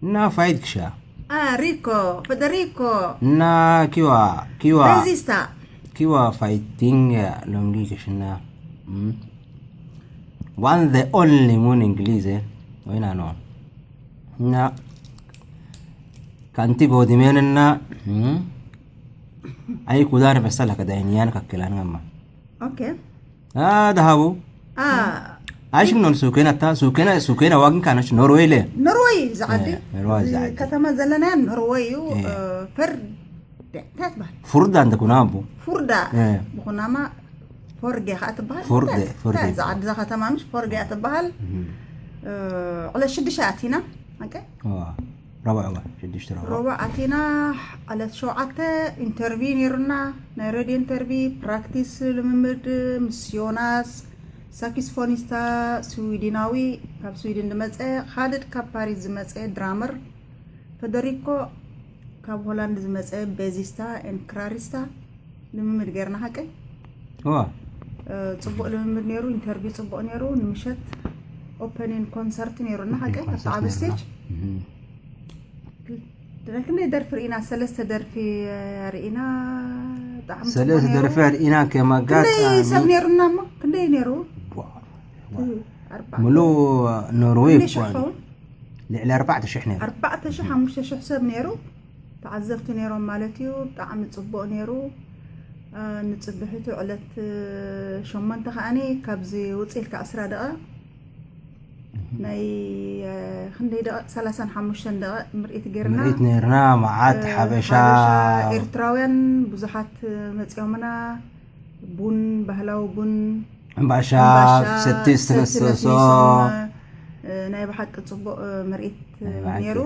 እና ፋይት ክሻ Ah, Rico, Federico, እና ኪዋ ኪዋ Resista. ኪዋ ፋይቲንግ ሎምዲ ክሽና ዋን ዘ ኦንሊ ሙን እንግሊዝ ወይና ኖ እና ካንቲ ቦዲሜንና ኣይ ኩዳር መሰለ ከዳይንያን ከክላን ገማ Okay. ዳሃቡ Ah, ኣሽም ኖን ሱኬና ታ ሱኬና ሱኬና ዋግን ካነች ኖርዌይ ለ Norway, زعدي. Norway, زعدي. ከተማ ዘለና ኖርወይ እዩ። إيه. ፈር እንታይ ትበሃል? ፍሩዳ እንተ ኩና ኣቦ ፉርዳ إيه. ብኹናማ ፎርጌ ከዓ ትበሃል። ፎርደ፣ እንታይ- ፎርደ እንታይ ዝዓዲ እዛ ከተማ ምሽ ፎርጌ እያ ትበሃል። ዕለት ሽዱሽተ ኣቲና። Okay. ረባዕ ዋ ሽዱሽተ ረባዕ ረቡዕ ኣቲና። ዕለት ሸውዓተ ኢንተርቪው ነይሩና፣ ናይ ሬድዮ ኢንተርቪው፣ ፕራክቲስ፣ ልምምድ ምስ ዮናስ ሳክስፎኒስታ ስዊድናዊ፣ ካብ ስዊድን ዝመፀ፣ ካልድ ካብ ፓሪስ ዝመፀ ድራመር፣ ፈደሪኮ ካብ ሆላንድ ዝመፀ ቤዚስታ ኤን ክራሪስታ ልምምድ ገይርና። ሓቀይ ዋ ጽቡቕ ልምምድ ነይሩ። ኢንተርቪው ጽቡቕ ነይሩ። ንምሸት ኦፐኒን ኮንሰርት ነይሩና። ሓቀይ ኣብቲ ዓብ ስቴጅ ክንደይ ደርፊ ርኢና? ሰለስተ ደርፊ ርኢና። ብጣዕሚ ጽቡቕ ሰለስተ ነይሩ። ደርፊ ርኢና። ከም ክንደይ ሰብ ኣጋጣሚ ነይሩና እሞ? ክንደይ ነይሩ? ዋ፣ ኣርባዕተ ሙሉእ ኖርዌይ ክንደይ እኮ ሽሕ ኸውን? ልዕሊ ኣርባዕተ ሽሕ ነይሩ። ኣርባዕተ ሽሕ ሓሙሽተ ሽሕ ሰብ ነይሩ። ተዓዘብቲ ነይሮም ማለት እዩ። ብጣዕሚ ጽቡቕ ነይሩ። ንጽብሕቱ ዕለት ሸሞንተ ከዓኒ ካብዚ ውፅእ ኢልካ ዕስራ ደቐ ናይ ክንደይ ደቐ ሰላሳን ሓሙሽተን ደቐ ምርኢት ጌርና። ምርኢት ነይርና። መዓት ሓበሻ ኤርትራውያን ብዙሓት መፂኦምና። ቡን፣ ባህላዊ ቡን፣ እምባሻ እምባሻ፣ ሰቲ ሰቲ ዝተነሰሶ ነስኒሶም፣ እ፣ ናይ ብሓቂ ጽቡቕ፣ እ፣ ምርኢት፣ እ፣ ናይ ብሓቂ። ነይሩ።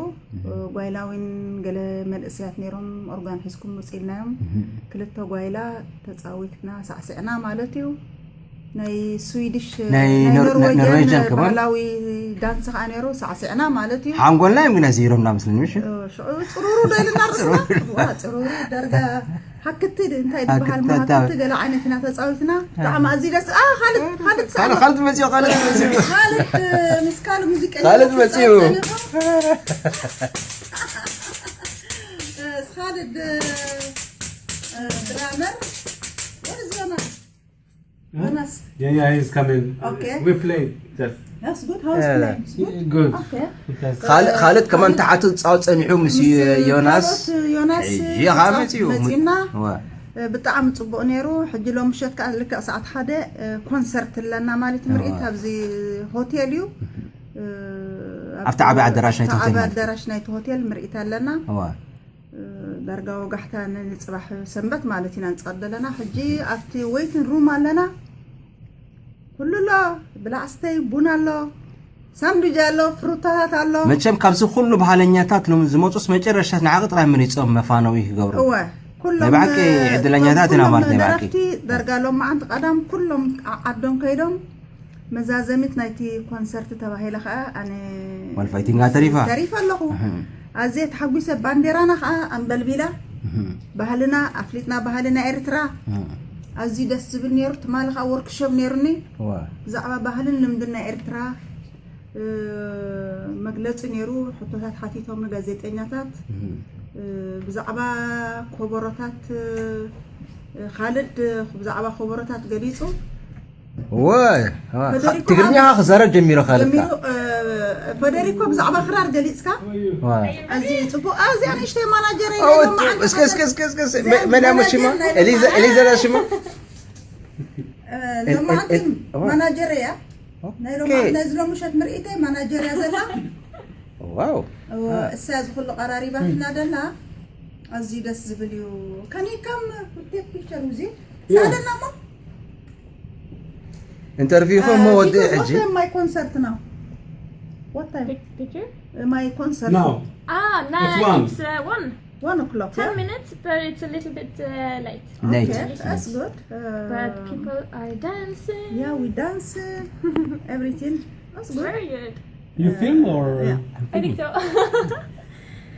እ፣ ጓይላዊን ገለ መንእሰያት ነይሮም፣ ኦርጋን ሒዝኩም ውጽእ ኢልናዮም። ክልተ ጓይላ ተጻዊትና ሳዕሲዕና ማለት እዩ። ናይ ስዊድሽ፣ እ፣ ናይ ናይ ኖር- ናይ ኖርዌጅያን ኖርዌጅያን ከማን? ባህላዊ ዳንስ ከኣ ነይሩ፣ ሳዕሲዕና ማለት እዩ። ሓንጎልና እዮም ግና ዘይሮምና መስለኒ ምሽ ሽዑ ጽሩሩ ዶ ኢልና ርእስና? ዋ፣ ጽሩሩ ዳርጋ ሓክቲ እንታይ ዝበሃል ሓክቲ መሃክቲ ታብ- ገለ ዓይነት ኢና ተጻዊትና። ብጣዕሚ ኣዝዩ ደስ። ኣ፣ ካልድ፣ ካልድ ሳዕና። ካልድ መጺኡ ካልድ መጺኡ ካልድ፣ ምስ ካልድ ሙዚቀኛ ካልድ መጺኡ። ካልድ፣ እ፣ ድራመር። What is your name? Jonas. Yeah, yeah, he's coming. Okay. We play just That's good. How's Yeah. playing? It's good. Good. Okay. Fantastic. ካልድ ካልድ ከማን ተሓቱ ፃው ፀኒሑ ምስ ምስ ዮናስ ካልኦት ዮናስ ሕጂ ኸዓ መፂኡ። መፂና። ዋ። ብጣዕሚ ፅቡቕ ነይሩ። ሕጂ ሎም ምሸት ከዓ ልክዕ ሰዓት ሓደ ኮንሰርት ኣለና ማለት ምርኢት ኣብዚ ሆቴል እዩ። ኣብቲ ዓቢ ኣዳራሽ ናይቲ ኣብቲ ሆቴል ዓቢ ማለት እዩ። ኣዳራሽ ናይቲ ሆቴል ምርኢት ኣለና። ዋ። ዳርጋ ወጋሕታ ንፅባሕ ሰንበት ማለት ኢና ንፃወት ዘለና። ሕጂ ኣብቲ ዌይቲንግ ሩም ኣለና። ኩሉ ኣሎ፣ ብላዕ ስተይ ቡን ኣሎ፣ ሳንዱጅ ኣሎ፣ ፍሩታታት ኣሎ። መቸም ካብዚ ኩሉ ባህለኛታት ሎም ዝመፁስ መጨረሻት ንዓቂ ጥራይ መሪፆም መፋነዊ ክገብሩ። እወ፣ ኩሎም ናይ ብሓቂ ዕድለኛታት ኢና ኩሎም ማለት ናይ ብሓቂ። ደረፍቲ ዳርጋ ሎም መዓንቲ ቀዳም ኩሎም ዓ- ዓዶም ከይዶም መዛዘሚት ናይቲ ኮንሰርት ተባሂለ ከዓ ኣነ ዋልፋይቲንጋ ተሪፋ። ተሪፈ ኣለኹ። ኣዝየ ተሓጒሰ። ባንዴራና ከዓ ኣንበልቢላ ባህልና ኣፍሊጥና፣ ባህልና ኤርትራ። ኣዝዩ ደስ ዝብል ነይሩ። ትማሊ ከዓ ወርክሾፕ ነይሩኒ። ዋ። ብዛዕባ ባህልን ልምድን ናይ ኤርትራ እ፣ መግለጺ ነይሩ። ሕቶታት ሓቲቶም ንጋዜጠኛታት። እ፣ ብዛዕባ ኮበሮታት፣ እ፣ ካልድ ብዛዕባ ኮበሮታት ገሊጹ። ወይ ፈደሪኮ ትግርኛ ክዛረብ ጀሚሩ ካልድ ጀሚሩ። እ፣ ፈደሪኮ ብዛዕባ ክራር ገሊጽካ። ዋ። ኣዝዩ ጽቡቕ። ኣዝያ ንእሽተይ ማናጀር እስከ እስከ እስከ እስከ መን ያመሽማ ኤሊዘ ኤሊዘ ሽማ ሎማዓንቲ እል- እል- ማናጀር እያ። ናይ ሎማ- ኦኬ። ናይዚ ሎሚ ምሸት ምርኢተይ ማናጀር እያ ዘላ። ዋው። እሳ እዚ ኩሉ ቀራሪባትና ደላ። ኣዝዩ ደስ ዝብል እዩ። ከኒካም ቴክ ፒክቸር እዚ ሰኣለና እሞ ኢንተርቪው ሞ ወዲ ሕጂ ማይ ኮንሰርት ነው። What time? Pic- picture? My concert. No. Ah, no, It's one. it's uh, one. One o'clock. Ten Yeah? Minutes, but it's a little bit uh, late. Late. Okay, that's good. Uh, But people are dancing. Yeah, we dance uh, everything. That's good. Very good. You film or? Yeah. I think so.